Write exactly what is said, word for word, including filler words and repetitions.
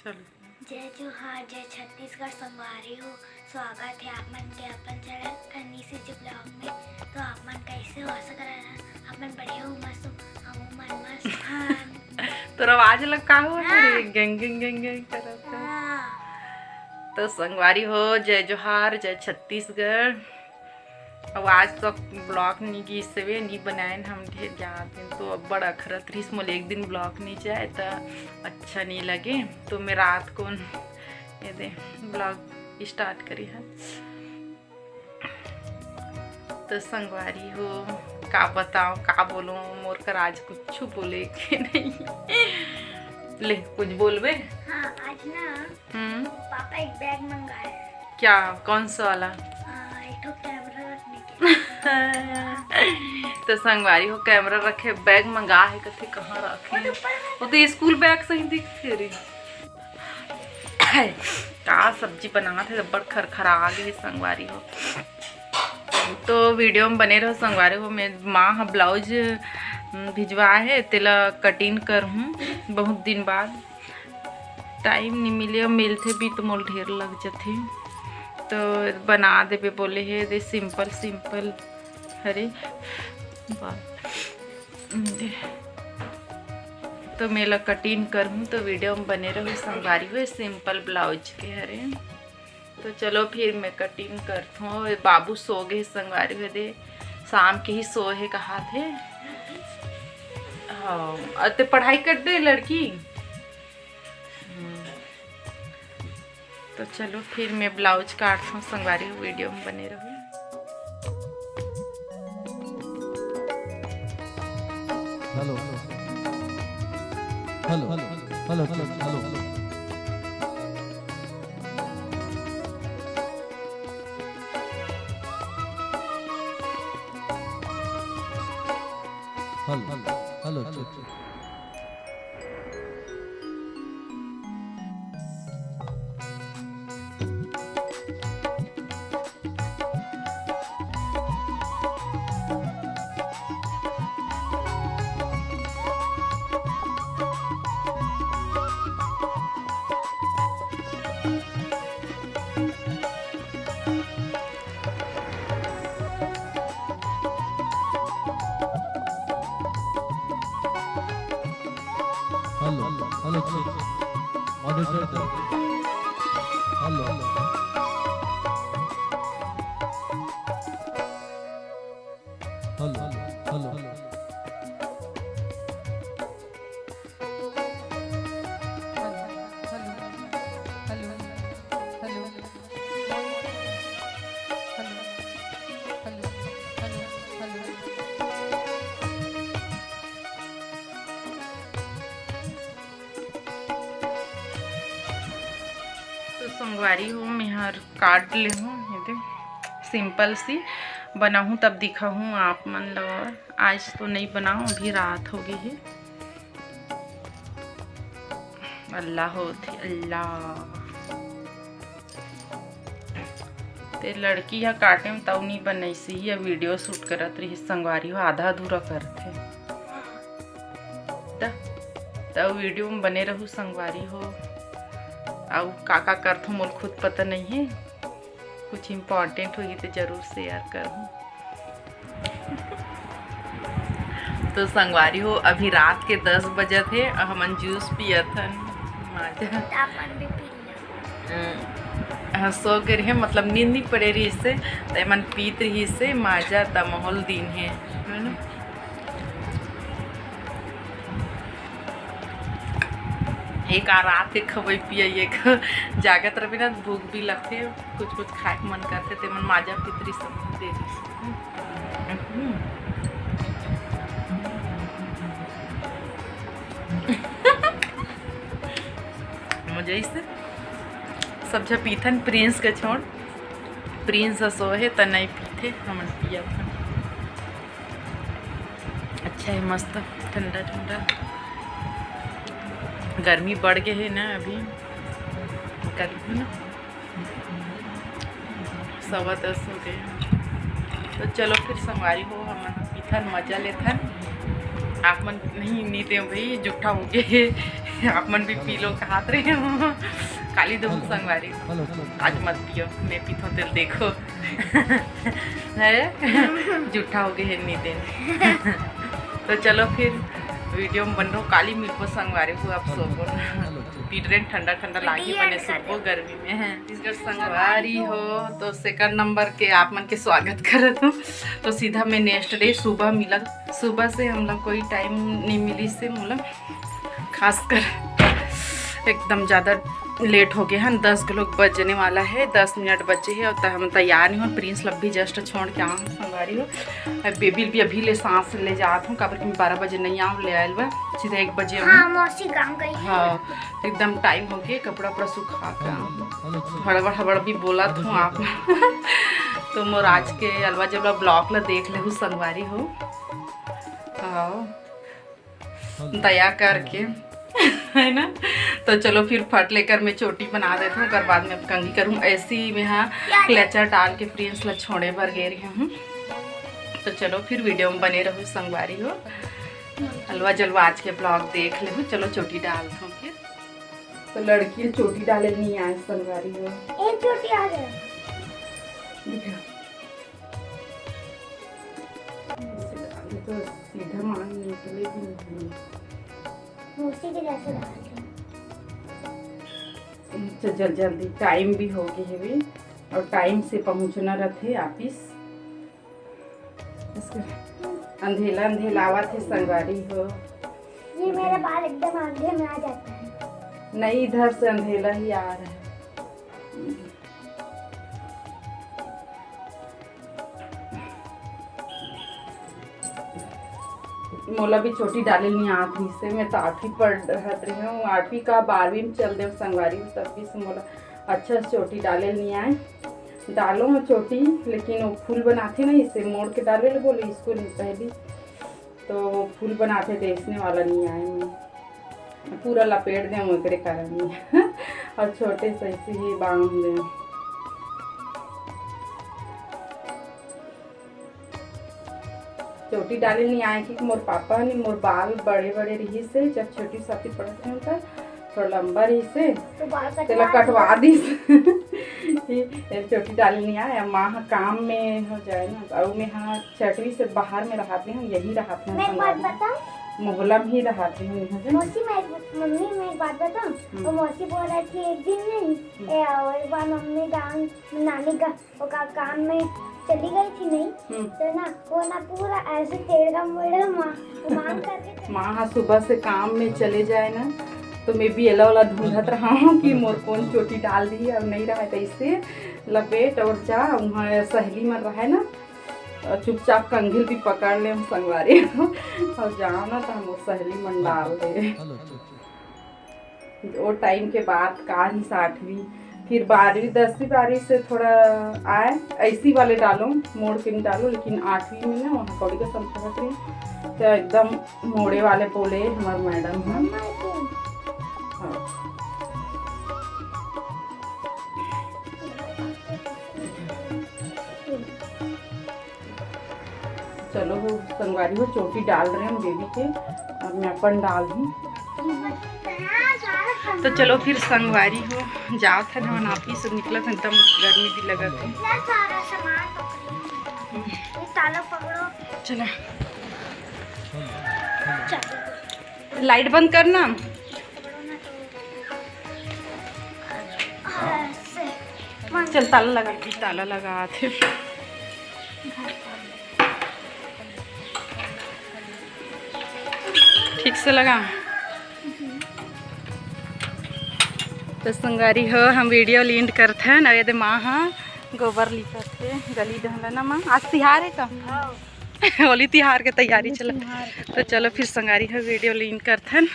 चलो। जय जोहार, जय छत्तीसगढ़ संगवारी हो। स्वागत है आप मन के अपन चैनल अनीस जी ब्लॉग में। तो आप मन कैसे हो? आशा करत हन आप मन बढ़िया हो, मस्त हो। हमू मन मस्त हन। तोर आवाज लग का हो हाँ। रे? गंग, गंग, गंग, गंग करत है। हाँ। तो संगवारी हो, जय जोहार, जय छत्तीसगढ़। अब आज तो ब्लॉग नी गीस हवे, नी बनाएन हम ढेर जादा दिन, तो अब्बड़ अखरत रहिस मोला एक दिन ब्लॉग नी जाए त अच्छा नी लगे, तो मैं रात को ये दे ब्लॉग स्टार्ट करे हन। तो संगवारी हो, का बताओ, का बोलो, मोर कर आज कुछ बोले के नहीं। ले, कुछ बोलबे? हाँ, आज ना हम्म। पापा एक बैग मंगाए। क्या, कौन सा वाला? आ, एक ठो कैमरा रखने के। तो संगवारी हो, कैमरा रखे बैग मंगा है, कथे कहाँ रखे? वो तो ऊपर में वो तो स्कूल बैग सही दिखथे रे। का सब्जी बनात हे, अब्बड़ खरखरा गे हे संगवारी हो। तो वीडियो में बने रहो संगवारी हो। मैं माँ ह ब्लाउज भिजवाए हे, तेला कटिंग करहूँ बहुत दिन बाद। टाइम नी मिले, मिलथे भी तो मोल ढेर लग जथे। तो बना देबे बोले हे, दे सिंपल सिंपल हरे। वाह। दे। तो मैं ला कटिंग करहूँ, तो वीडियो में बने रहू संगवारी हो। सिंपल ब्लाउज के हरे। तो चलो फिर मैं कटिंग करथों। ये बाबू सो गे संगवारी हो, दे शाम के ही सो हे कहा थे। हाँ, अउ ते पढ़ाई कर दे लड़की। हम्म। तो चलो फिर मैं ब्लाउज काटथों संगवारी हो, वीडियो में बने रहू। Hello, hello, hello, hello, hello. Hello, hello, hello. Hello, hello, hello. Hello, hello. Hello, hello. तो संगवारी हो, मैं हर काट ले हूँ, ये दे सिंपल सी बनाहूँ, तब दिखाहूँ आप मन ला। और आज तो नहीं बनाऊँ, अभी रात हो गई है। अल्लाह होथे, अल्लाह। ते लड़की ह काटे में तउ नी बनइस ही, वीडियो शूट करत रहिस संगवारी हो, आधा अधूरा करथे। त, त वीडियो में बने रहू संगवारी हो। अउ का का करथों मोल खुद पता नहीं है, कुछ इम्पोर्टेंट होही तो जरूर शेयर करहूँ। तो संगवारी हो, अभी रात के दस बजत हे अउ हमन जूस पियत हन। माजा। त अपन भी पी लियो। हम्म, हाँ, सो गे रहे, मतलब नींद नहीं पड़े रहिस हे, त एमन पीत रहिस हे, माजा त माहौल दिन हे, है ना? एक आ रात के खवई पियई, एक जागत रहे ना, भूख भी लगथे, कुछ कुछ खाए के मन करथे, ते मन माजा पितरी सब दे दिस। हम्म। मजा इसे सब झ पीथन, प्रिंस के छोड़, प्रिंस ह सोहे त नहीं पीथे, हमन पियत हन। अच्छा है, मस्त ठंडा ठंडा। गर्मी बढ़ गए है ना अभी, गर्मी ना सवा दस हो गए। तो चलो फिर संगवारी हो, हमन पीथन, मजा लेथन। आप मन नहीं, नहीं दे भाई, जूठा हो गए। आप मन भी पी लो, कहात रहे हो। काली दो संगवारी, आज मत पियो, मैं पीथो तेल देखो। है, जूठा हो गए है नी दिन। तो चलो फिर वीडियो में बन रहो, काली मिलबो संगवारी हो, आप सोबो ना। पी रहे ठंडा ठंडा लागी, बने सुबह गर्मी में है। छत्तीसगढ़ संगवारी हो, तो सेकंड नंबर के आप मन के स्वागत करत हूँ। तो सीधा मैं नेक्स्ट डे सुबह मिला, सुबह से हम लोग कोई टाइम नहीं मिली से, मतलब खासकर एकदम ज़्यादा लेट हो गए हैं। दस के लोग बजने वाला है, दस मिनट बचे हैं और त-, हम तैयार नहीं हो। प्रिंस लब भी जस्ट छोड़ के आऊँ संगवारी हो, अब बेबी भी अभी ले सांस ले जात हूँ, काबर कि मैं बारह बजे नहीं आऊँ, ले आयल बा सीधा एक बजे आऊँ। हाँ, मौसी गाँव गई है। हाँ, एकदम टाइम हो गए, कपड़ा उपड़ा सुखा के आऊँ। हड़बड़ हड़बड़ भी बोलत हूँ आप। तो मोर आज के अलवा जलवा ब्लॉग ला देख लेहू संगवारी हो। हाँ, दया करके, है ना। तो चलो फिर फट लेकर मैं चोटी बना देती हूँ, ओकर बाद में अब कंघी करूँ। ऐसी में हाँ क्लेचर डाल के प्रिंस ला छोड़े बर गे रही हूँ। तो चलो फिर वीडियो में बने रहू संगवारी हो। अलवा जलवा आज के ब्लॉग देख लेहू। चलो चोटी डालत हूँ फिर। तो लड़की चोटी डाले नहीं आए संगवारी हो। एक चोटी आ जाए। देखो। ऐसे डाल दे तो सीधा मांग निकले भी नहीं। मौसी के जैसे डाल दे। अच्छा, जल-, जल्दी टाइम भी हो गए हवे और टाइम से पहुंचना रहते ऑफिस। इसके अंधेला अंधेला आवत है संगवारी हो। ये मेरा बाल एकदम आगे में आ जाता है। नहीं, इधर से अंधेला ही आ रहा है। मोला भी चोटी डाले नहीं आत रहिस हे, मैं तो आठवीं पढ़त रहे हूँ, आठवीं का बारहवीं में चल देव संगवारी, तब भी से मोला अच्छा से चोटी डाले नहीं आए। डालो मैं चोटी, लेकिन वो फूल बनाथे ना, इसे मोड़ के डाले ले बोले स्कूल में पहली, तो वो फूल बनाथे तो इसने वाला नहीं आए मैं। पूरा लपेट दें ओकरे कारण ही। और छोटे से ऐसे ही बांध दें। चोटी डाले नहीं आए कि मोर पापा ने मोर बाल बड़े बड़े रहिस हे, जब छोटी साथी पढ़त रहे त थोड़ा लंबा रहिस हे, तो बाल तेला कटवा कटवा दिस। कि ये चोटी डाले नहीं आए, माँ ह काम में हो जाए ना, अउ मैं ह छठवीं से बाहर में रहते हैं, यहीं रहते हैं मैं एक बात संगवारी। बताऊं? मोहल्ला में ही रहते हैं यहाँ से। मौसी, मैं एक, मम्मी, मैं एक बात बताऊं? हम्म। वो मौसी बोल रही थी एक दिन नहीं, हम्म। ए, और एक बार मम्मी गाँव, नानी का, वो का, काम में चली गई थी नहीं, हम्म। तो ना, वो ना पूरा ऐसे टेढ़ा मेढ़ा माँ, मांग करके चली माँ हाँ सुबह से काम में चले जाए ना, तो मैं भी एला वाला ढूंढत रहा हूँ कि मोर कौन चोटी डाल दी है और नहीं रहा है, तो इससे लपेट और जा, वहाँ सहेली मन रहे ना, चुपचाप कंघी ल भी पकड़ ले हम संगवारी। और जाओ ना तो हम वो सहेली मन डाल दे। वो टाइम के बात का ही साठवीं, फिर बारहवीं, दसवीं बारहवीं से थोड़ा आए, ऐसी वाले डालो, मोड़ के नहीं डालो, लेकिन आठवीं में ना वहाँ कौड़ी का संस्था रही, तो एकदम मोड़े वाले बोले हमारे मैडम हैं। हाँ। चलो हो संगवारी हो, चोटी डाल रहे हैं बेबी के, अब मैं अपन डाल दूँ। तो चलो फिर संगवारी हो, जात है ना, नापी से निकलत है, एकदम गर्मी भी लगत है। इतना सारा सामान पकड़ी। ये ताला पकड़ो। चला। चलो। लाइट बंद करना। ऐसे। चल, ताला लगा। ताला लगा थे। ठीक से लगा। तो संगवारी हो, हम वीडियो ल end करथन। अब ये दे माँ हा गोबर लिपत हे गली डहन ल ना माँ। आज तिहार है का? हाँ। होली तिहार के तैयारी चला। तो चलो फिर संगवारी हो, वीडियो ल end करथन।